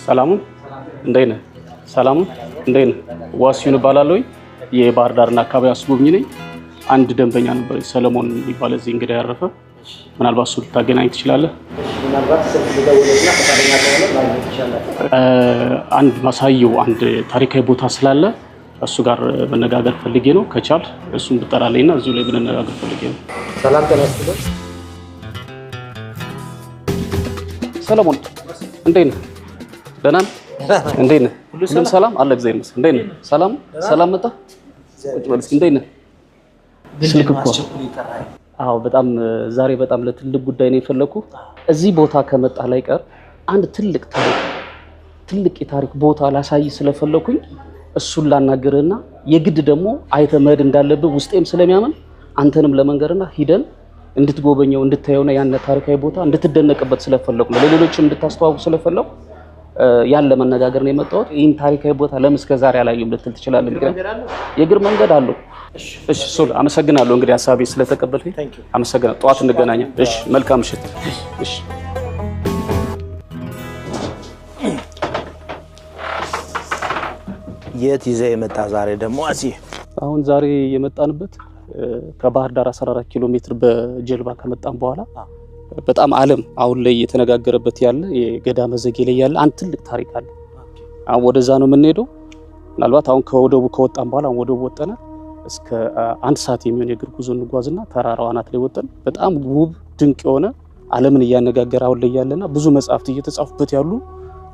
ሰላሙን እንዴት ነህ? ሰላሙን እንዴት ነህ? ዋሲሁን እባላለሁ። የባህር ዳርና አካባቢ አስጎብኝ ነኝ። አንድ ደንበኛ ነበር ሰለሞን የሚባል እዚህ እንግዳ ያረፈ። ምናልባት እሱ ልታገናኝ ትችላለህ። ምናልባት ስልክ ልደውልና ፈቃደኛ ከሆነ ማግኘት ይቻላል። አንድ ማሳየው አንድ ታሪካዊ ቦታ ስላለ እሱ ጋር መነጋገር ፈልጌ ነው። ከቻል እሱን ብጠራልኝና እዚሁ ላይ ብንነጋገር ፈልጌ ነው። ሰላም ጤና ይስጥልኝ። ሰለሞን እንዴት ነህ? ደህና ነህ? እንዴት ነህ? ሁሉም ሰላም አለ? እግዚአብሔር ይመስገን። እንዴት ነህ? ሰላም ሰላም መጣ። ቁጭ በል እስኪ። እንዴት ነህ? ስልክ እኮ አዎ፣ በጣም ዛሬ በጣም ለትልቅ ጉዳይ ነው የፈለኩ። እዚህ ቦታ ከመጣ ላይ ቀር አንድ ትልቅ ታሪክ ትልቅ የታሪክ ቦታ ላሳይ ስለፈለኩኝ እሱን ላናግርህና የግድ ደግሞ አይተህ መሄድ እንዳለብህ ውስጤም ስለሚያምን አንተንም ለመንገርና ሂደን እንድትጎበኘው እንድታየውና ያን ታሪካዊ ቦታ እንድትደነቅበት ስለፈለኩ ነው። ለሌሎችም እንድታስተዋውቅ ስለፈለኩ ያን ለመነጋገር ነው የመጣሁት። ይህን ታሪካዊ ቦታ ለምን እስከ ዛሬ አላየሁም ልትል ትችላለህ። ምክንያቱም የእግር መንገድ አለው። እሺ ሶል፣ አመሰግናለሁ። እንግዲህ ሀሳቤ ስለተቀበልከኝ አመሰግናለሁ። ጠዋት እንገናኛለን። እሺ፣ መልካም ምሽት። እሺ። የት ይዘህ የመጣ ዛሬ ደግሞ አሲ? አሁን ዛሬ የመጣንበት ከባህር ዳር 14 ኪሎ ሜትር በጀልባ ከመጣን በኋላ በጣም ዓለም አሁን ላይ እየተነጋገረበት ያለ የገዳመ ዘጌ ላይ ያለ አንድ ትልቅ ታሪክ አለ። አሁን ወደዛ ነው የምንሄደው። ምናልባት አሁን ከወደቡ ከወጣን በኋላ አሁን ወደቡ ወጠነ እስከ አንድ ሰዓት የሚሆን የእግር ጉዞ እንጓዝና ተራራው አናት ላይ ወጠን በጣም ውብ ድንቅ የሆነ ዓለምን እያነጋገረ አሁን ላይ ያለና ብዙ መጽሐፍት እየተጻፉበት ያሉ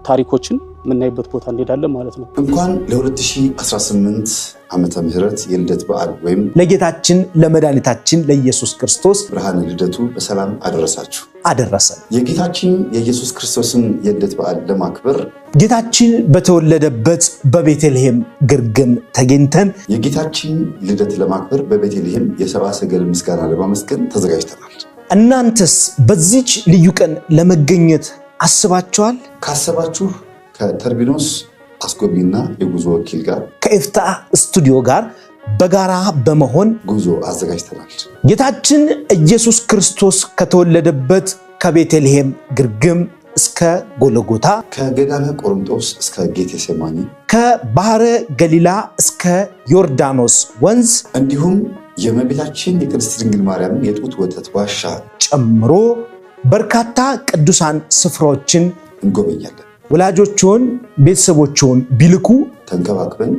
ታሪኮችን የምናይበት ቦታ እንሄዳለን ማለት ነው። እንኳን ለ2018 ዓመተ ምህረት የልደት በዓል ወይም ለጌታችን ለመድኃኒታችን ለኢየሱስ ክርስቶስ ብርሃነ ልደቱ በሰላም አደረሳችሁ አደረሰን። የጌታችን የኢየሱስ ክርስቶስን የልደት በዓል ለማክበር ጌታችን በተወለደበት በቤተልሔም ግርግም ተገኝተን የጌታችን ልደት ለማክበር በቤተልሔም የሰብአ ሰገል ምስጋና ለማመስገን ተዘጋጅተናል። እናንተስ በዚች ልዩ ቀን ለመገኘት አስባችኋል? ካሰባችሁ ከተርቢኖስ አስጎብኝና የጉዞ ወኪል ጋር ከኤፍታ ስቱዲዮ ጋር በጋራ በመሆን ጉዞ አዘጋጅተናል። ጌታችን ኢየሱስ ክርስቶስ ከተወለደበት ከቤተልሔም ግርግም እስከ ጎልጎታ፣ ከገዳመ ቆሮንጦስ እስከ ጌቴሴማኒ፣ ከባህረ ገሊላ እስከ ዮርዳኖስ ወንዝ እንዲሁም የእመቤታችን የቅድስት ድንግል ማርያምን የጡት ወተት ዋሻ ጨምሮ በርካታ ቅዱሳን ስፍራዎችን እንጎበኛለን። ወላጆችዎን ቤተሰቦችዎን ቢልኩ ተንከባክበን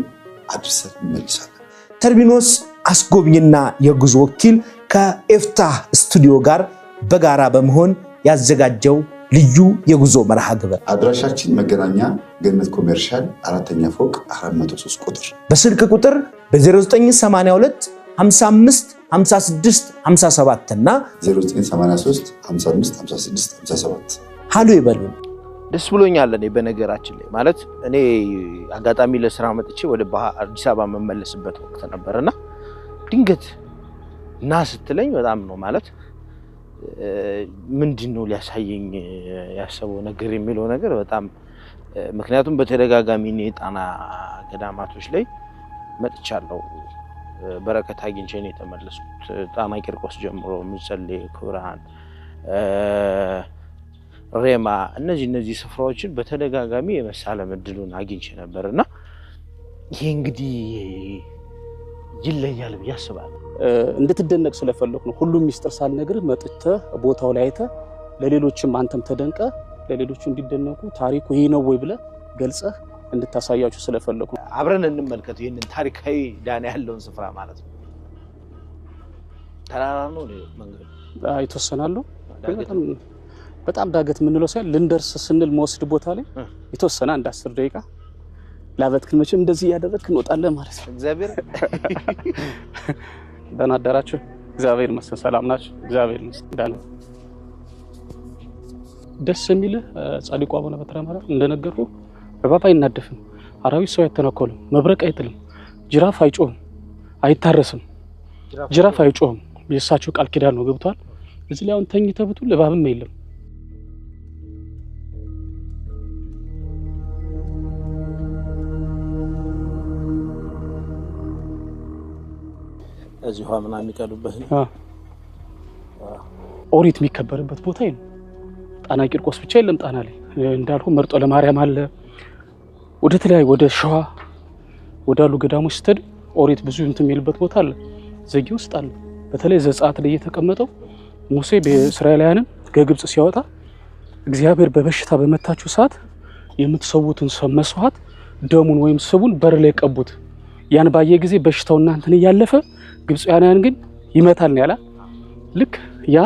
አድርሰን እንመልሳለን። ተርቢኖስ አስጎብኝና የጉዞ ወኪል ከኤፍታህ ስቱዲዮ ጋር በጋራ በመሆን ያዘጋጀው ልዩ የጉዞ መርሃ ግብር አድራሻችን መገናኛ ገነት ኮሜርሻል 4ኛ ፎቅ 403 ቁጥር በስልክ ቁጥር በ0982 55 56 57 እና 0983 55 56 57 ሃሎ ይበሉን። ደስ ብሎኛል። እኔ በነገራችን ላይ ማለት እኔ አጋጣሚ ለስራ መጥቼ ወደ አዲስ አበባ መመለስበት ወቅት ነበርና ድንገት ና ስትለኝ በጣም ነው ማለት ምንድን ነው ሊያሳየኝ ያሰበው ነገር የሚለው ነገር በጣም፣ ምክንያቱም በተደጋጋሚ እኔ ጣና ገዳማቶች ላይ መጥቻለሁ። በረከት አግኝቼ ነው የተመለስኩት። ጣና ቂርቆስ ጀምሮ ምጸሌ፣ ክብርሃን፣ ሬማ እነዚህ ስፍራዎችን በተደጋጋሚ የመሳለም እድሉን አግኝቼ ነበር እና ይሄ እንግዲህ ይለያል ብዬ አስባለሁ። እንድትደነቅ ስለፈለኩ ነው። ሁሉም ሚስጥር ሳልነግርህ መጥተህ ቦታው ላይ አይተህ ለሌሎችም አንተም ተደንቀህ ለሌሎቹ እንዲደነቁ ታሪኩ ይህ ነው ወይ ብለህ ገልጸህ እንድታሳያችሁ ስለፈለኩ ነው። አብረን እንመልከቱ ይህንን ታሪካዊ ዳና ያለውን ስፍራ ማለት ነው። ተራራ ነው መንገዱ፣ የተወሰናሉ በጣም ዳገት የምንለው ሳይሆን ልንደርስ ስንል መወስድ ቦታ ላይ የተወሰነ አንድ 10 ደቂቃ ላበትክን መቼም እንደዚህ እያደረግክ እንወጣለን ማለት ነው። እግዚአብሔር ደህና አደራችሁ። እግዚአብሔር ይመስገን። ሰላም ናችሁ? እግዚአብሔር ይመስገን። ደህና። ደስ የሚልህ ጻድቁ አቡነ በትረ ማርያም እንደነገርኩህ እባብ አይናደፍም፣ አራዊት ሰው አይተናኮልም፣ መብረቅ አይጥልም፣ ጅራፍ አይጮህም፣ አይታረስም፣ ጅራፍ አይጮህም። የእሳቸው ቃል ኪዳን ነው። ገብቷል። እዚህ ላይ አሁን ተኝተህ ብትውል እባብም የለም። እዚህ ውሃ ምናምን የሚቀዱበት ነው። ኦሪት የሚከበርበት ቦታ ነው። ጣና ቂርቆስ ብቻ የለም። ጣና ላይ እንዳልኩ መርጦ ለማርያም አለ፣ ወደ ተለያዩ ወደ ሸዋ ወዳሉ ገዳሞች ስትሄድ ኦሪት ብዙ እንትን የሚልበት ቦታ አለ። ዘጌ ውስጥ አለ። በተለይ ዘጸአት ላይ የተቀመጠው ሙሴ በእስራኤላውያንን ከግብጽ ሲያወጣ እግዚአብሔር በበሽታ በመታችሁ ሰዓት የምትሰዉትን መስዋዕት ደሙን ወይም ስቡን በር ላይ ቀቡት። ያን ባየ ጊዜ በሽታው እናንተን እያለፈ ግብጻውያንን ግን ይመታል ነው ያላ። ልክ ያ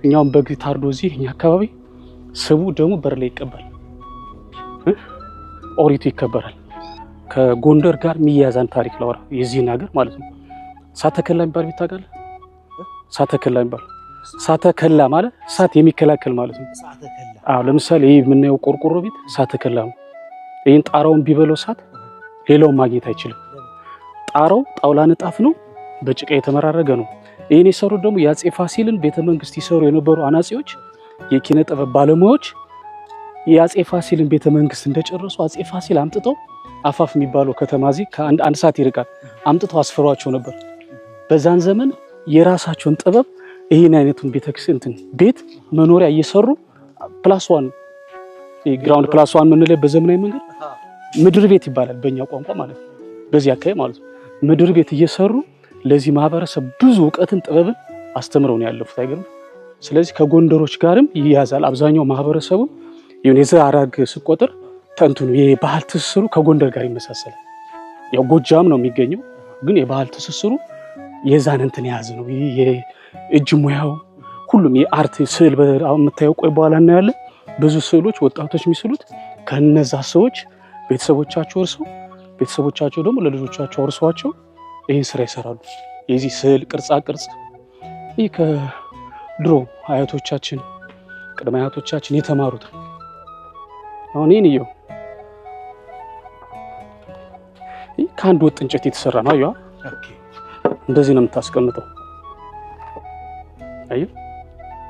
እኛውን በግ ታርዶ እዚህ እኛ አካባቢ ስቡ ደሙ በር ላይ ይቀባል፣ ኦሪቱ ይከበራል። ከጎንደር ጋር የሚያያዛን ታሪክ ላወራ የዚህን ሀገር ማለት ነው። ሳተከላ የሚባል ቤት ታውቃለህ? ሳተከላ የሚባል ሳተከላ ማለት እሳት የሚከላከል ማለት ነው። አዎ ለምሳሌ ይህ የምናየው ቆርቆሮ ቤት ሳተከላ ነው። ይህን ጣራውን ቢበለው እሳት ሌላውን ማግኘት አይችልም። ጣራው ጣውላ ንጣፍ ነው፣ በጭቃ የተመራረገ ነው። ይህን የሰሩት ደግሞ የአፄ ፋሲልን ቤተመንግስት ይሰሩ የነበሩ አናጺዎች፣ የኪነ ጥበብ ባለሙያዎች የአፄ ፋሲልን ቤተመንግስት እንደጨረሱ አፄ ፋሲል አምጥተው አፋፍ የሚባለው ከተማ እዚህ ከአንድ ሰዓት ይርቃል፣ አምጥተው አስፍሯቸው ነበር። በዛን ዘመን የራሳቸውን ጥበብ ይህን አይነቱን ቤተክርስቲያን ቤት መኖሪያ እየሰሩ plus one ground plus one የምንለው በዘመናዊ መንገድ ምድር ቤት ይባላል በእኛ ቋንቋ ማለት ነው። በዚህ አካባቢ ማለት ነው። ምድር ቤት እየሰሩ ለዚህ ማህበረሰብ ብዙ እውቀትን ጥበብን አስተምረው ነው ያለፉት። አይገርም? ስለዚህ ከጎንደሮች ጋርም ይያዛል። አብዛኛው ማህበረሰቡ ይሁን የዘር ሐረግ ስቆጥር ተንትኑ የባህል ትስስሩ ከጎንደር ጋር ይመሳሰላል። ያው ጎጃም ነው የሚገኘው፣ ግን የባህል ትስስሩ የዛን እንትን የያዘ ነው። ይህ የእጅ ሙያው ሁሉም የ art ስዕል የምታየው ቆይ በኋላ እናያለን። ብዙ ስዕሎች ወጣቶች የሚስሉት ከነዛ ሰዎች ቤተሰቦቻቸው እርሰው ቤተሰቦቻቸው ደግሞ ለልጆቻቸው አውርሰዋቸው ይህን ስራ ይሰራሉ። የዚህ ስዕል ቅርጻ ቅርጽ ይህ ከድሮ አያቶቻችን ቅድመ አያቶቻችን የተማሩት አሁን ይህን እየው ይህ ከአንድ ወጥ እንጨት የተሰራ ነው። አየዋ እንደዚህ ነው የምታስቀምጠው። አየህ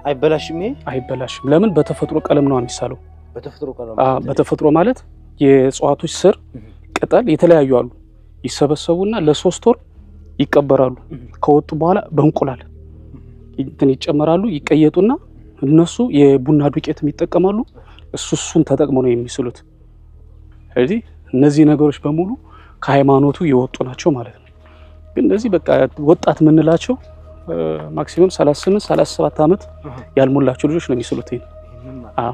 አይበላሽም። ይሄ አይበላሽም። ለምን? በተፈጥሮ ቀለም ነው የሚሳለው። በተፈጥሮ ቀለም። በተፈጥሮ ማለት የእጽዋቶች ስር ቅጠል የተለያዩ አሉ። ይሰበሰቡና ለ3 ወር ይቀበራሉ። ከወጡ በኋላ በእንቁላል እንትን ይጨመራሉ። ይቀየጡና እነሱ የቡና ዱቄትም ይጠቀማሉ። እሱን ተጠቅመው ነው የሚስሉት። ስለዚህ እነዚህ ነገሮች በሙሉ ከሃይማኖቱ የወጡ ናቸው ማለት ነው። ግን እነዚህ በቃ ወጣት የምንላቸው ማክሲመም 38 37 ዓመት ያልሞላቸው ልጆች ነው የሚስሉት። ይሄን አዎ።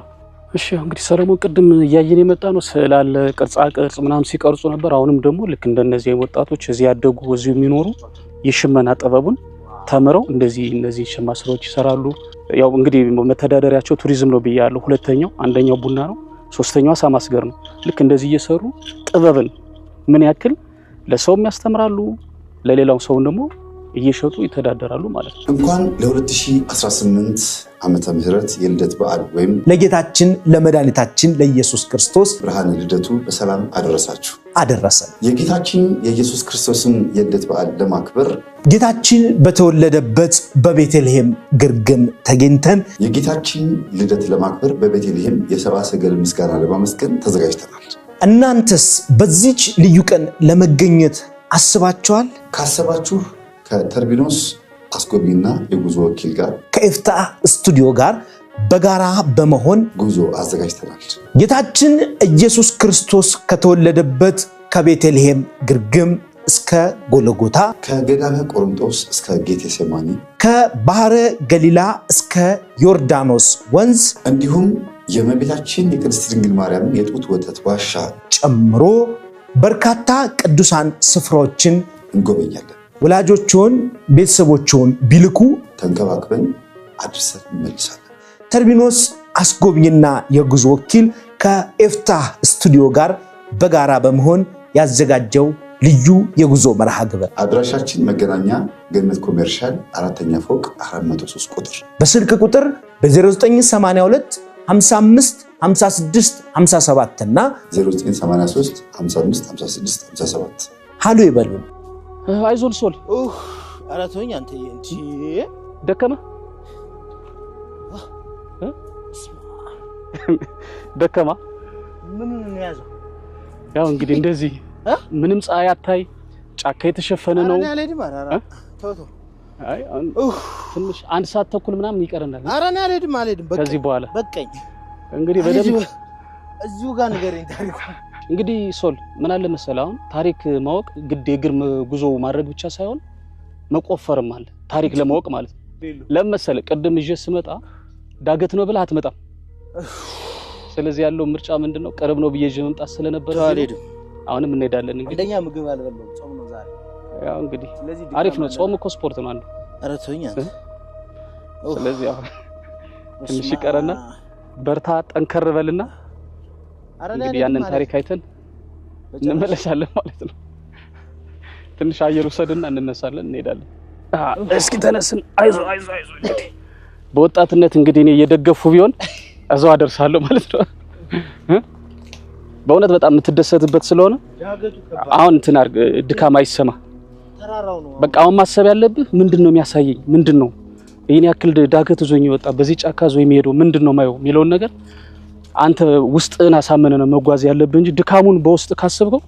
እሺ እንግዲህ ሰለሞን ቅድም እያየን የመጣ ነው ስዕል አለ፣ ቅርጻ ቅርጽ ምናምን ሲቀርጹ ነበር። አሁንም ደግሞ ልክ እንደነዚህ ወጣቶች እዚህ ያደጉ እዚሁ የሚኖሩ የሽመና ጥበቡን ተምረው እንደዚህ እነዚህ ሽማ ስራዎች ይሰራሉ። ያው እንግዲህ መተዳደሪያቸው ቱሪዝም ነው ብያለሁ። ሁለተኛው አንደኛው ቡና ነው፣ ሶስተኛው አሳ ማስገር ነው። ልክ እንደዚህ እየሰሩ ጥበብን ምን ያክል ለሰውም ያስተምራሉ፣ ለሌላው ሰው ደግሞ እየሸጡ ይተዳደራሉ ማለት ነው። እንኳን ለ2018 ዓመተ ምህረት የልደት በዓል ወይም ለጌታችን ለመድኃኒታችን ለኢየሱስ ክርስቶስ ብርሃነ ልደቱ በሰላም አደረሳችሁ አደረሰን። የጌታችን የኢየሱስ ክርስቶስን የልደት በዓል ለማክበር ጌታችን በተወለደበት በቤተልሔም ግርግም ተገኝተን የጌታችን ልደት ለማክበር በቤተልሔም የሰብአ ሰገል ምስጋና ለማመስገን ተዘጋጅተናል። እናንተስ በዚች ልዩ ቀን ለመገኘት አስባችኋል? ካሰባችሁ ከተርቢኖስ አስጎብኝና የጉዞ ወኪል ጋር ከኤፍታ ስቱዲዮ ጋር በጋራ በመሆን ጉዞ አዘጋጅተናል። ጌታችን ኢየሱስ ክርስቶስ ከተወለደበት ከቤተልሔም ግርግም እስከ ጎልጎታ፣ ከገዳመ ቆሮንቶስ እስከ ጌቴሴማኒ፣ ከባህረ ገሊላ እስከ ዮርዳኖስ ወንዝ እንዲሁም የእመቤታችን የቅድስት ድንግል ማርያም የጡት ወተት ዋሻ ጨምሮ በርካታ ቅዱሳን ስፍራዎችን እንጎበኛለን። ወላጆችዎን ቤተሰቦችዎን ቢልኩ ተንከባክበን አድርሰን እንመልሳለን። ተርቢኖስ አስጎብኝና የጉዞ ወኪል ከኤፍታ ስቱዲዮ ጋር በጋራ በመሆን ያዘጋጀው ልዩ የጉዞ መርሃ ግብር አድራሻችን መገናኛ ገነት ኮሜርሻል 4ኛ ፎቅ 403 ቁጥር በስልክ ቁጥር በ0982 55 56 57 እና 0983 55 56 57 ሃሎ ይበሉን። አይዞን ሶል ኧረ ተወኝ አንተ እንጂ ደከመ ደከማ። ምን ነው ያዘው? ያው እንግዲህ እንደዚህ ምንም ፀሐይ አታይ፣ ጫካ የተሸፈነ ነው። አይ ትንሽ 1 ሰዓት ተኩል ምናምን ይቀረናል። ኧረ እኔ አልሄድም አልሄድም። ከዚህ በኋላ በቃኝ። እንግዲህ በደንብ እዚሁ ጋር ንገረኝ ታሪኩ። እንግዲህ ሶል ምን አለ መሰለህ፣ አሁን ታሪክ ማወቅ ግድ የእግር ጉዞ ማድረግ ብቻ ሳይሆን መቆፈርም አለ ታሪክ ለማወቅ ማለት ነው። ለምን መሰለህ፣ ቅድም ይዤ ስመጣ ዳገት ነው ብለህ አትመጣም። ስለዚህ ያለው ምርጫ ምንድነው? ቅርብ ነው ብዬ ይዤ መምጣት ስለነበረ አልሄድም። አሁንም እንሄዳለን። እንግዲህ አንደኛ ምግብ አልበላሁም፣ ጾም ነው ዛሬ። ያው እንግዲህ አሪፍ ነው። ጾም እኮ ስፖርት ነው አንዱ። ኧረ ተወኝ አንተ። ስለዚህ ያው ትንሽ ይቀረና በርታ፣ ጠንከር በልና እንግዲህ ያንን ታሪክ አይተን እንመለሳለን ማለት ነው። ትንሽ አየር ውሰድና እንነሳለን፣ እንሄዳለን። እስኪ ተነስን። አይዞ አይዞ አይዞ። እንግዲህ በወጣትነት እንግዲህ እኔ እየደገፉ ቢሆን እዛው አደርሳለሁ ማለት ነው። በእውነት በጣም የምትደሰትበት ስለሆነ አሁን እንትን አድርግ፣ ድካም አይሰማ። በቃ አሁን ማሰብ ያለብህ ምንድነው የሚያሳየኝ፣ ምንድነው ይሄን ያክል ዳገት ዞኝ ይወጣ በዚህ ጫካ ዞኝ የሚሄደው ምንድነው ማየው የሚለውን ነገር አንተ ውስጥህን አሳመነ ነው መጓዝ ያለብህ እንጂ ድካሙን በውስጥ ካሰብከው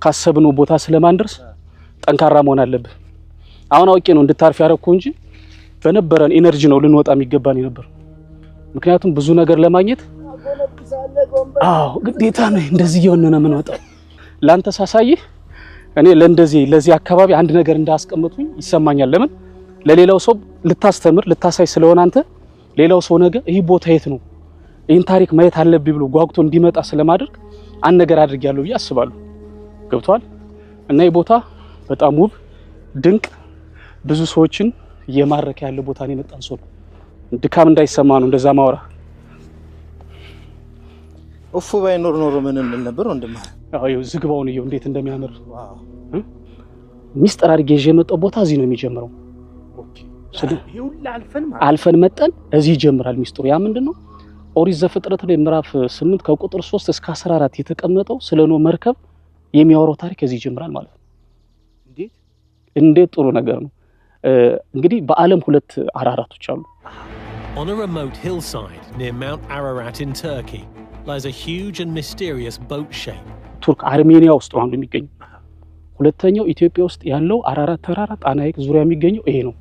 ካሰብነው ቦታ ስለማንደርስ ጠንካራ መሆን አለብህ። አሁን አውቄ ነው እንድታርፍ ያደረኩህ እንጂ በነበረን energy ነው ልንወጣ የሚገባን ነበር። ምክንያቱም ብዙ ነገር ለማግኘት አዎ ግዴታ ነው እንደዚህ እየሆነ ነው የምንወጣው። ላንተ ሳሳይህ እኔ ለእንደዚህ ለዚህ አካባቢ አንድ ነገር እንዳስቀምጡኝ ይሰማኛል። ለምን ለሌላው ሰው ልታስተምር ልታሳይ ስለሆነ አንተ ሌላው ሰው ነገ ይህ ቦታ የት ነው ይህን ታሪክ ማየት አለብኝ ብሎ ጓጉቶ እንዲመጣ ስለማድረግ አንድ ነገር አድርጌያለሁ ብዬ አስባለሁ። ገብቷል? እና ይህ ቦታ በጣም ውብ ድንቅ፣ ብዙ ሰዎችን እየማረከ ያለ ቦታ ነው የመጣን ሰው ድካም እንዳይሰማ ነው እንደዛ ማውራ። እፉ ባይኖር ኖሮ ምን እንል ነበር ወንድም? አዎ ዝግባውን እየው እንዴት እንደሚያምር ሚስጥር አድርጌ ይዤ የመጣው ቦታ እዚህ ነው የሚጀምረው። አልፈን መጠን እዚህ ይጀምራል ሚስጥሩ። ያ ምንድነው? ኦሪት ዘፍጥረት ላይ ምዕራፍ 8 ከቁጥር 3 እስከ 14 የተቀመጠው ስለ ኖህ መርከብ የሚያወራው ታሪክ እዚህ ይጀምራል ማለት ነው። እንዴት ጥሩ ነገር ነው። እንግዲህ በዓለም ሁለት አራራቶች አሉ። On a remote hillside near Mount Ararat in Turkey lies a huge and mysterious boat shape. ቱርክ አርሜኒያ ውስጥ ነው አንዱ የሚገኘው። ሁለተኛው ኢትዮጵያ ውስጥ ያለው አራራት ተራራ ጣና ሐይቅ ዙሪያ የሚገኘው ይሄ ነው።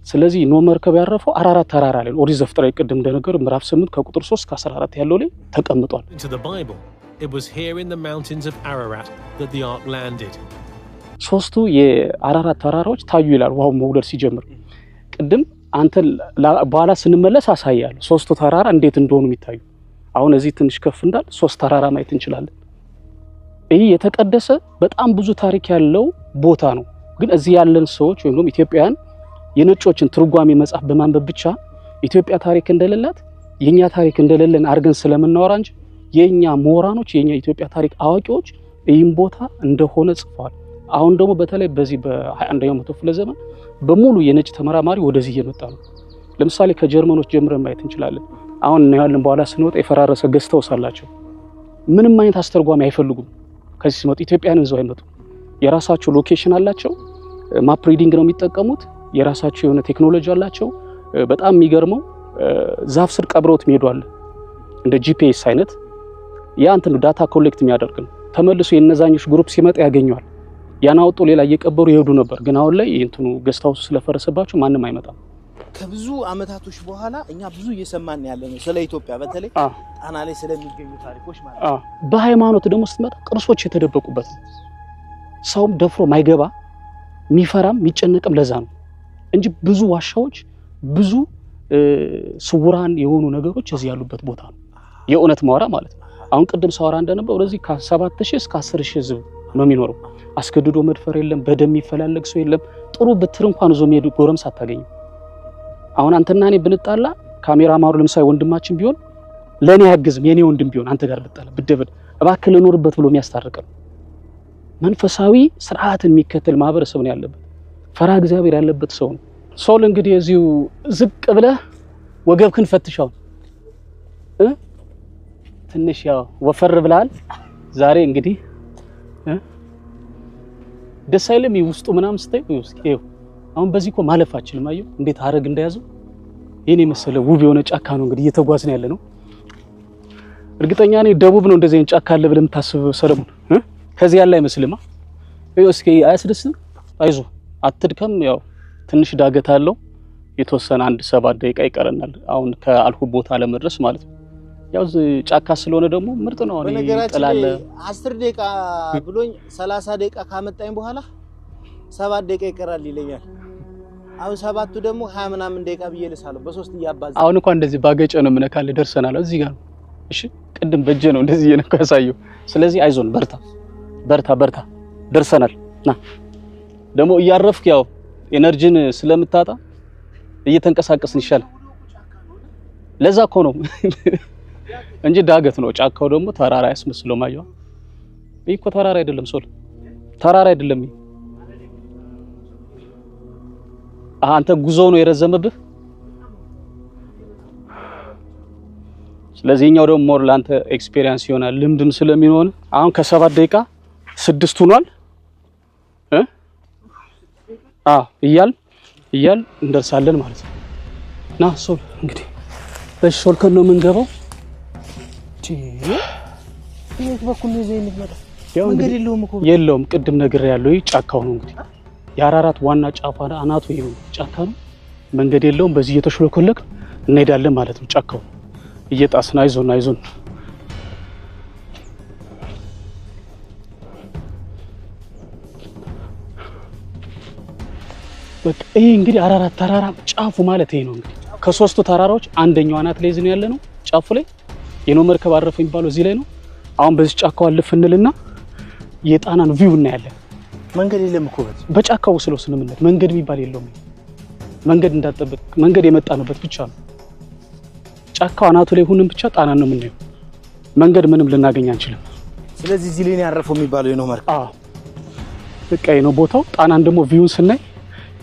ስለዚህ ኖህ መርከብ ያረፈው አራራት ተራራ ላይ ነው። ኦሪት ዘፍጥረት ቅድም እንደነገሩ ምዕራፍ 8 ከቁጥር 3 እስከ 14 ያለው ላይ ተቀምጧል። Into the Bible, it was here in the mountains of Ararat that the ark landed. ሶስቱ የአራራት ተራራዎች ታዩ ይላል ውሃው መውረድ ሲጀምር። ቅድም አንተ በኋላ ስንመለስ አሳያለሁ ሶስቱ ተራራ እንዴት እንደሆኑ የሚታዩ። አሁን እዚህ ትንሽ ከፍ እንዳል ሶስት ተራራ ማየት እንችላለን። ይህ የተቀደሰ በጣም ብዙ ታሪክ ያለው ቦታ ነው። ግን እዚህ ያለን ሰዎች ወይም ደግሞ ኢትዮጵያውያን የነጮችን ትርጓሜ መጽሐፍ በማንበብ ብቻ ኢትዮጵያ ታሪክ እንደሌላት የኛ ታሪክ እንደሌለን አድርገን ስለምናወራ እንጂ የኛ ምሁራኖች የኛ ኢትዮጵያ ታሪክ አዋቂዎች ይህን ቦታ እንደሆነ ጽፈዋል። አሁን ደግሞ በተለይ በዚህ በ21ኛው መቶ ክፍለ ዘመን በሙሉ የነጭ ተመራማሪ ወደዚህ እየመጣ ነው። ለምሳሌ ከጀርመኖች ጀምረን ማየት እንችላለን። አሁን እናያለን በኋላ ስንወጣ የፈራረሰ guest house አላቸው። ምንም አይነት አስተርጓሚ አይፈልጉም። ከዚህ ሲመጡ ኢትዮጵያን ይዘው አይመጡም። የራሳቸው location አላቸው። Map reading ነው የሚጠቀሙት። የራሳቸው የሆነ ቴክኖሎጂ አላቸው። በጣም የሚገርመው ዛፍ ስር ቀብረውት የሚሄዱ አለ፣ እንደ GPS አይነት ያ እንትን data collect የሚያደርግ ነው። ተመልሶ የነዛኞች group ሲመጣ ያገኘዋል። ያን አውጥቶ ሌላ እየቀበሩ ይሄዱ ነበር። ግን አሁን ላይ እንትኑ guest house ስለፈረሰባቸው ማንም አይመጣም። ከብዙ አመታቶች በኋላ እኛ ብዙ እየሰማን ያለ ነው ስለ ኢትዮጵያ በተለይ ጣና ላይ ስለሚገኙ ታሪኮች ማለት ነው። በሃይማኖት ደግሞ ስትመጣ ቅርሶች የተደበቁበት ነው። ሰውም ደፍሮ ማይገባ የሚፈራም የሚጨነቅም ለዛ ነው እንጂ ብዙ ዋሻዎች ብዙ ስውራን የሆኑ ነገሮች እዚህ ያሉበት ቦታ ነው። የእውነት ማውራ ማለት ነው። አሁን ቅድም ሳወራ እንደነበረው ወደዚህ ከ7000 እስከ 10000 ህዝብ ነው የሚኖረው። አስገድዶ መድፈር የለም፣ በደም የሚፈላለግ ሰው የለም። ጥሩ ብትር እንኳን ይዞ የሚሄድ ጎረምሳ አታገኝም። አሁን አንተና እኔ ብንጣላ ካሜራማኑ ለምሳሌ ወንድማችን ቢሆን ለኔ አያግዝም። የኔ ወንድም ቢሆን አንተ ጋር ብጣላ ብደበድ እባክህ ልኖርበት ብሎ የሚያስታርቅ ነው። መንፈሳዊ ስርዓትን የሚከተል ማህበረሰብ ነው ያለበት። ፈራ እግዚአብሔር ያለበት ሰው ነው። ሶል እንግዲህ እዚሁ ዝቅ ብለህ ወገብክን ፈትሻው ትንሽ ያው ወፈር ብለሃል ዛሬ እንግዲህ ደስ አይልም? ውስጡ ምናምን ስታይ ይኸው አሁን በዚህ እኮ ማለፍ አችልም። አየሁ እንዴት አረግ እንደያዘው። ይሄን የመሰለ ውብ የሆነ ጫካ ነው እንግዲህ እየተጓዝን ያለ ነው። እርግጠኛ ነኝ ደቡብ ነው እንደዚህ አይነት ጫካ አለ ብለህ የምታስብ ሰለሞን፣ ከዚህ ያለ አይመስልም። ይኸው እስኪ አያስደስትም? አይዞህ አትድከም። ያው ትንሽ ዳገት አለው የተወሰነ አንድ 7 ደቂቃ ይቀረናል አሁን ከአልኩ ቦታ ለመድረስ ማለት ነው። ያው ጫካ ስለሆነ ደግሞ ምርጥ ነው። አሁን በነገራችን ላይ 10 ደቂቃ ብሎኝ 30 ደቂቃ ካመጣኝ በኋላ 7 ደቂቃ ይቀራል ይለኛል። አሁን ሰባቱ ደግሞ 20 ምናምን ደቂቃ ብዬ ልሳለሁ በሶስት እያባዛ። አሁን እንኳን እንደዚህ ባገጨ ነው የምነካልህ። ደርሰናል፣ እዚህ ጋር ነው። እሺ ቅድም በእጄ ነው እንደዚህ እየነካ ያሳየው። ስለዚህ አይዞን፣ በርታ በርታ በርታ፣ ደርሰናል። ና ደግሞ እያረፍክ ያው energy ን ስለምታጣ እየተንቀሳቀስን ይሻላል። ለዛ እኮ ነው እንጂ ዳገት ነው። ጫካው ደግሞ ተራራ ያስመስለው። ማየው ይህ እኮ ተራራ አይደለም፣ ሶል ተራራ አይደለም። አንተ ጉዞ ነው የረዘመብህ። ስለዚህ እኛው ደግሞ more ላንተ experience ይሆናል ልምድም ስለሚሆን። አሁን ከ7 ደቂቃ 6 ሆኗል። አዎ እያል እያል እንደርሳለን ማለት ነው። ና ሶል እንግዲህ በሾልከን ነው የምንገባው። የት በኩል ነው ይዘህ የምትመጣው? መንገድ የለውም እኮ። የለውም። ቅድም ነግሬሃለሁ። ይህ ጫካው ነው እንግዲህ የአራራት ዋና ጫፏ አናቱ ይሄ ጫካ ነው። መንገድ የለውም። በዚህ እየተሽሎኮለክ እንሄዳለን ማለት ነው። ጫካው እየጣስን አይዞን አይዞን። በቃ ይሄ እንግዲህ አራራት ተራራ ጫፉ ማለት ይሄ ነው እንግዲህ ከሶስቱ ተራራዎች አንደኛው አናት ላይ ዝን ያለ ነው። ጫፉ ላይ የኖህ መርከብ አረፈ የሚባለው እዚህ ላይ ነው። አሁን በዚህ ጫካው አልፍ እንልና የጣናን view እናያለን። መንገድ የለም እኮ በጫካው ስለወሰነ መንገድ የሚባል የለውም። መንገድ እንዳጠብቅ መንገድ የመጣንበት ብቻ ነው። ጫካው አናቱ ላይ ሁንም ብቻ ጣናን ነው የምናየው። መንገድ ምንም ልናገኝ አንችልም። ስለዚህ እዚህ ላይ ነው ያረፈው የሚባለው የኖህ መርከብ። አዎ በቃ ይሄ ነው ቦታው። ጣናን ደግሞ view ን ስናይ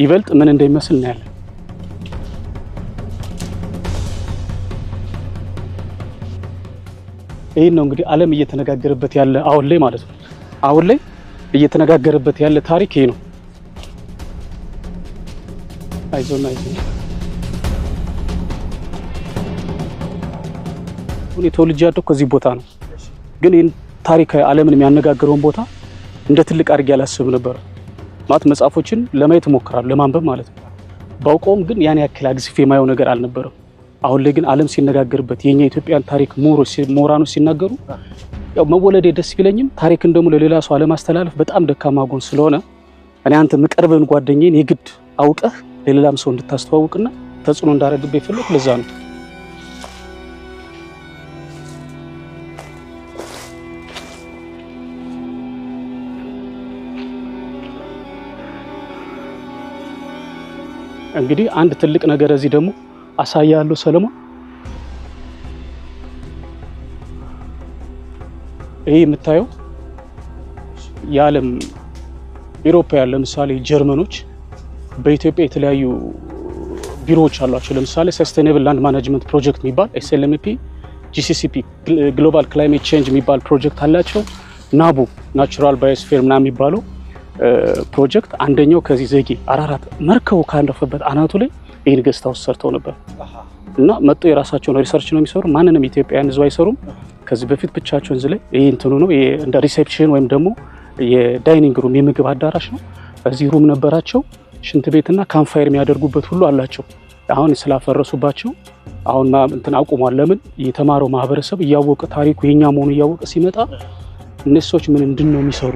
ይበልጥ ምን እንደሚመስል እናያለን። ይሄን ነው እንግዲህ ዓለም እየተነጋገረበት ያለ አሁን ላይ ማለት ነው። አሁን ላይ እየተነጋገረበት ያለ ታሪክ ይሄ ነው። አይዞን አይዞን። እኔ ተወልጄ ያደግኩት ከዚህ ቦታ ነው። ግን ይሄን ታሪክ ዓለምን የሚያነጋግረውን ቦታ እንደ ትልቅ አድርጌ አላስብም ነበር። ማለት መጽሐፎችን ለማየት እሞክራለሁ ለማንበብ ማለት ነው። ባውቀውም ግን ያን ያክል አግዝፌ የማየው ነገር አልነበረም። አሁን ላይ ግን ዓለም ሲነጋገርበት የኛ ኢትዮጵያን ታሪክ ምሁራኖች ሲናገሩ ያው መወለዴ ደስ ቢለኝም ታሪክን ደግሞ ለሌላ ሰው አለማስተላለፍ በጣም ደካማ ጎን ስለሆነ እኔ አንተ ምቀርበን ጓደኛዬን የግድ አውቀህ ለሌላም ሰው እንድታስተዋውቅና ተጽዕኖ እንዳረግብህ የፈለኩ ለዛ ነው። እንግዲህ አንድ ትልቅ ነገር እዚህ ደግሞ አሳያለሁ ሰለሞን። ይሄ የምታየው የዓለም ኢሮፓ ያለ ለምሳሌ ጀርመኖች በኢትዮጵያ የተለያዩ ቢሮዎች አሏቸው። ለምሳሌ sustainable land management project የሚባል SLMP፣ GCCP global climate change የሚባል ፕሮጀክት አላቸው። ናቡ natural biosphere ምናምን የሚባለው ፕሮጀክት አንደኛው ከዚህ ዘጌ አራራት መርከቡ ካረፈበት አናቱ ላይ ይሄን guest house ሰርተው ነበር እና መጥቶ የራሳቸውን research ነው የሚሰሩ። ማንንም ኢትዮጵያውያን ህዝብ አይሰሩም። ከዚህ በፊት ብቻቸውን እዚህ ላይ ይሄ እንትኑ ነው እንደ reception ወይም ደግሞ የ dining room የምግብ አዳራሽ ነው። እዚህ room ነበራቸው። ሽንት ቤትና campfire የሚያደርጉበት ሁሉ አላቸው። አሁን ስላፈረሱባቸው አሁን እንትን አቁሟል። ለምን የተማረው ማህበረሰብ እያወቀ ታሪኩ የኛ መሆኑ እያወቀ ሲመጣ እነዚህ ሰዎች ምን እንድን ነው የሚሰሩ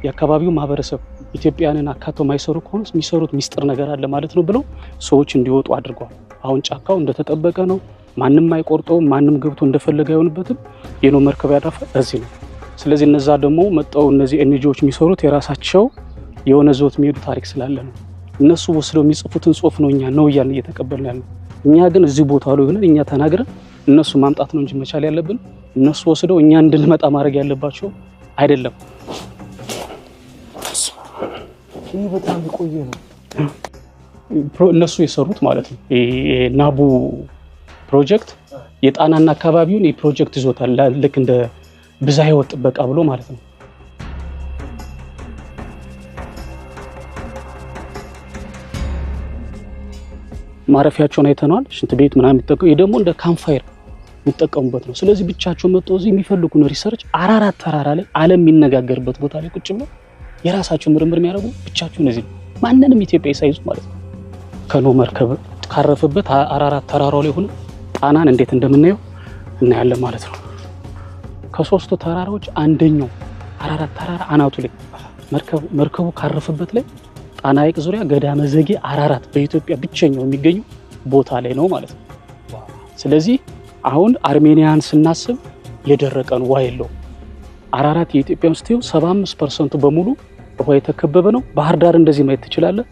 የአካባቢው ማህበረሰብ ኢትዮጵያንን አካተው ማይሰሩ ከሆነ የሚሰሩት ሚስጥር ነገር አለ ማለት ነው ብለው ሰዎች እንዲወጡ አድርገዋል። አሁን ጫካው እንደተጠበቀ ነው። ማንም አይቆርጠውም። ማንም ገብቶ እንደፈለገ አይሆንበትም። የኖህ መርከብ ያረፈ እዚህ ነው። ስለዚህ እነዛ ደግሞ መጣው እነዚህ NGO ዎች የሚሰሩት የራሳቸው የሆነ ዞት የሚሄዱ ታሪክ ስላለ ነው። እነሱ ወስደው የሚጽፉትን ጽሁፍ ነው እኛ ነው እያልን እየተቀበልን ያለው። እኛ ግን እዚህ ቦታ ላይ ሆነን እኛ ተናግረን እነሱ ማምጣት ነው እንጂ መቻል ያለብን እነሱ ወስደው እኛ እንድንመጣ ማድረግ ያለባቸው አይደለም። ይህ በጣም የቆየ ነው። እነሱ የሰሩት ማለት ነው። ናቡ ፕሮጀክት የጣናና አካባቢውን የፕሮጀክት ይዞታል። ልክ እንደ ብዝሃ ሕይወት ጥበቃ ብሎ ማለት ነው። ማረፊያቸውን አይተነዋል። ሽንት ቤት ምናምን የሚጠቀሙ ይሄ ደግሞ እንደ campfire የሚጠቀሙበት ነው። ስለዚህ ብቻቸው መጥተው እዚህ የሚፈልጉን research አራራት ተራራ ላይ ዓለም የሚነጋገርበት ቦታ ላይ ቁጭ ብለው የራሳቸው ምርምር የሚያደርጉ ብቻቸውን እዚህ ነው። ማንንም ኢትዮጵያ ሳይዙ ማለት ነው። ከኖህ መርከብ ካረፈበት አራራት ተራራው ላይ ሆነ ጣናን እንዴት እንደምናየው እናያለን ማለት ነው። ከሶስቱ ተራራዎች አንደኛው አራራት ተራራ አናቱ ላይ መርከቡ ካረፈበት ላይ ጣና ሐይቅ ዙሪያ ገዳመ ዘጌ አራራት በኢትዮጵያ ብቸኛው የሚገኙ ቦታ ላይ ነው ማለት ነው። ስለዚህ አሁን አርሜኒያን ስናስብ የደረቀ ነው፣ ውሃ የለውም። አራራት የኢትዮጵያ ውስጥ 75% በሙሉ ውሃ የተከበበ ነው። ባህር ዳር እንደዚህ ማየት ትችላለህ።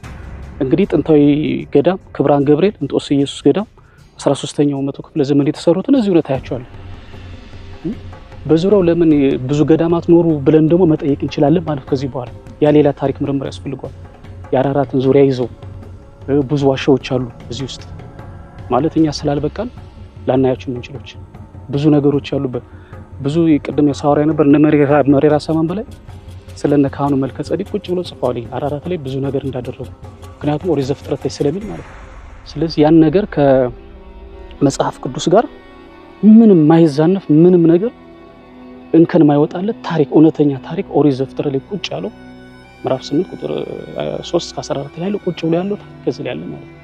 እንግዲህ ጥንታዊ ገዳም ክብራን ገብርኤል እንጦስ ኢየሱስ ገዳም 13ኛው መቶ ክፍለ ዘመን የተሰሩትን እዚሁ ላይ ታያቸዋለህ። በዙሪያው ለምን ብዙ ገዳማት ኖሩ ብለን ደግሞ መጠየቅ እንችላለን ማለት ከዚህ በኋላ ያ ሌላ ታሪክ ምርምር ያስፈልገዋል። የአራራትን ዙሪያ ይዘው ብዙ ዋሻዎች አሉ እዚህ ውስጥ ማለት እኛ ስላልበቃን ላናያቸው የምንችሎች ብዙ ነገሮች ያሉበት ብዙ ቅድም ሳወራ ነበር እነ መሬራ ሰማን በላይ ስለነ ካህኑ መልከ ጸዲቅ ቁጭ ብሎ ጽፈዋል። አራራት ላይ ብዙ ነገር እንዳደረጉ ምክንያቱም ኦሪት ዘፍጥረት ላይ ስለሚል ማለት ነው። ስለዚህ ያን ነገር ከመጽሐፍ ቅዱስ ጋር ምንም ማይዛነፍ ምንም ነገር እንከን ማይወጣለት ታሪክ እውነተኛ ታሪክ ኦሪት ዘፍጥረት ላይ ቁጭ ያለው ምዕራፍ 8 ቁጥር 3 እስከ 14 ላይ ያለው ቁጭ ብሎ ያለው ታሪክ ከዚህ ላይ ያለ ማለት ነው።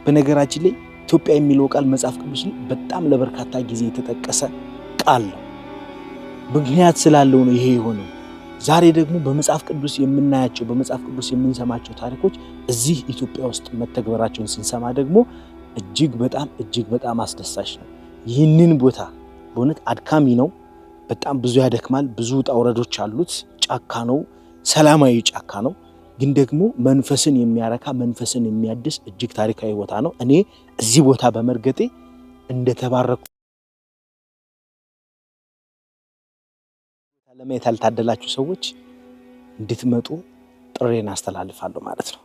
በነገራችን ላይ ኢትዮጵያ የሚለው ቃል መጽሐፍ ቅዱስ ላይ በጣም ለበርካታ ጊዜ የተጠቀሰ ቃል ነው። ምክንያት ስላለው ነው ይሄ የሆነው። ዛሬ ደግሞ በመጽሐፍ ቅዱስ የምናያቸው በመጽሐፍ ቅዱስ የምንሰማቸው ታሪኮች እዚህ ኢትዮጵያ ውስጥ መተግበራቸውን ስንሰማ ደግሞ እጅግ በጣም አስደሳች ነው። ይህንን ቦታ በእውነት አድካሚ ነው። በጣም ብዙ ያደክማል። ብዙ ውጣ ውረዶች አሉት። ጫካ ነው፣ ሰላማዊ ጫካ ነው። ግን ደግሞ መንፈስን የሚያረካ መንፈስን የሚያድስ እጅግ ታሪካዊ ቦታ ነው። እኔ እዚህ ቦታ በመርገጤ እንደተባረኩ ለማየት ያልታደላችሁ ሰዎች እንድትመጡ ጥሬን አስተላልፋለሁ ማለት ነው።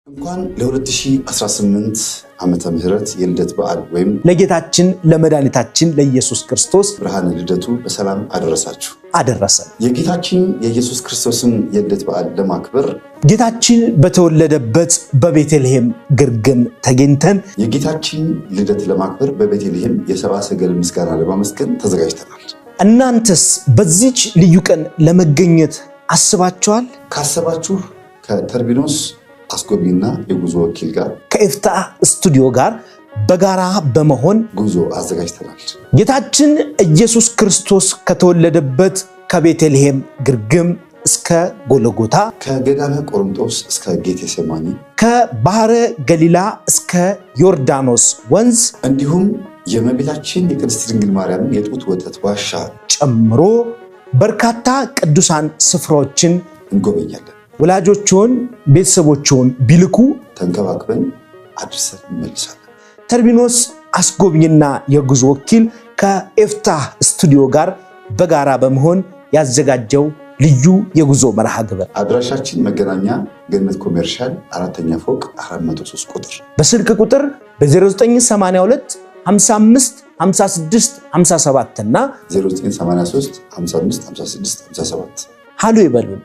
እንኳን ለ2018 ዓመተ ምህረት የልደት በዓል ወይም ለጌታችን ለመድኃኒታችን ለኢየሱስ ክርስቶስ ብርሃነ ልደቱ በሰላም አደረሳችሁ አደረሰን። የጌታችን የኢየሱስ ክርስቶስን የልደት በዓል ለማክበር ጌታችን በተወለደበት በቤተልሔም ግርግም ተገኝተን የጌታችን ልደት ለማክበር በቤተልሔም የሰብአ ሰገል ምስጋና ለማመስገን ተዘጋጅተናል። እናንተስ በዚች ልዩ ቀን ለመገኘት አስባችኋል? ካሰባችሁ ከተርቢኖስ አስጎብኝና የጉዞ ወኪል ጋር ከኤፍታ ስቱዲዮ ጋር በጋራ በመሆን ጉዞ አዘጋጅተናል። ጌታችን ኢየሱስ ክርስቶስ ከተወለደበት ከቤተልሔም ግርግም እስከ ጎልጎታ፣ ከገዳመ ቆሮንቶስ እስከ ጌቴሴማኒ፣ ከባህረ ገሊላ እስከ ዮርዳኖስ ወንዝ እንዲሁም የእመቤታችን የቅድስት ድንግል ማርያምን የጡት ወተት ዋሻ ጨምሮ በርካታ ቅዱሳን ስፍራዎችን እንጎበኛለን። ወላጆችዎን ቤተሰቦችዎን ቢልኩ ተንከባክበን አድርሰን እንመልሳለን። ተርቢኖስ አስጎብኝና የጉዞ ወኪል ከኤፍታ ስቱዲዮ ጋር በጋራ በመሆን ያዘጋጀው ልዩ የጉዞ መርሃ ግብር አድራሻችን መገናኛ ገነት ኮሜርሻል 4ኛ ፎቅ 403 ቁጥር በስልክ ቁጥር በ0982 55 56 57 እና 0983 55 56 57 ሃሎ ይበሉን።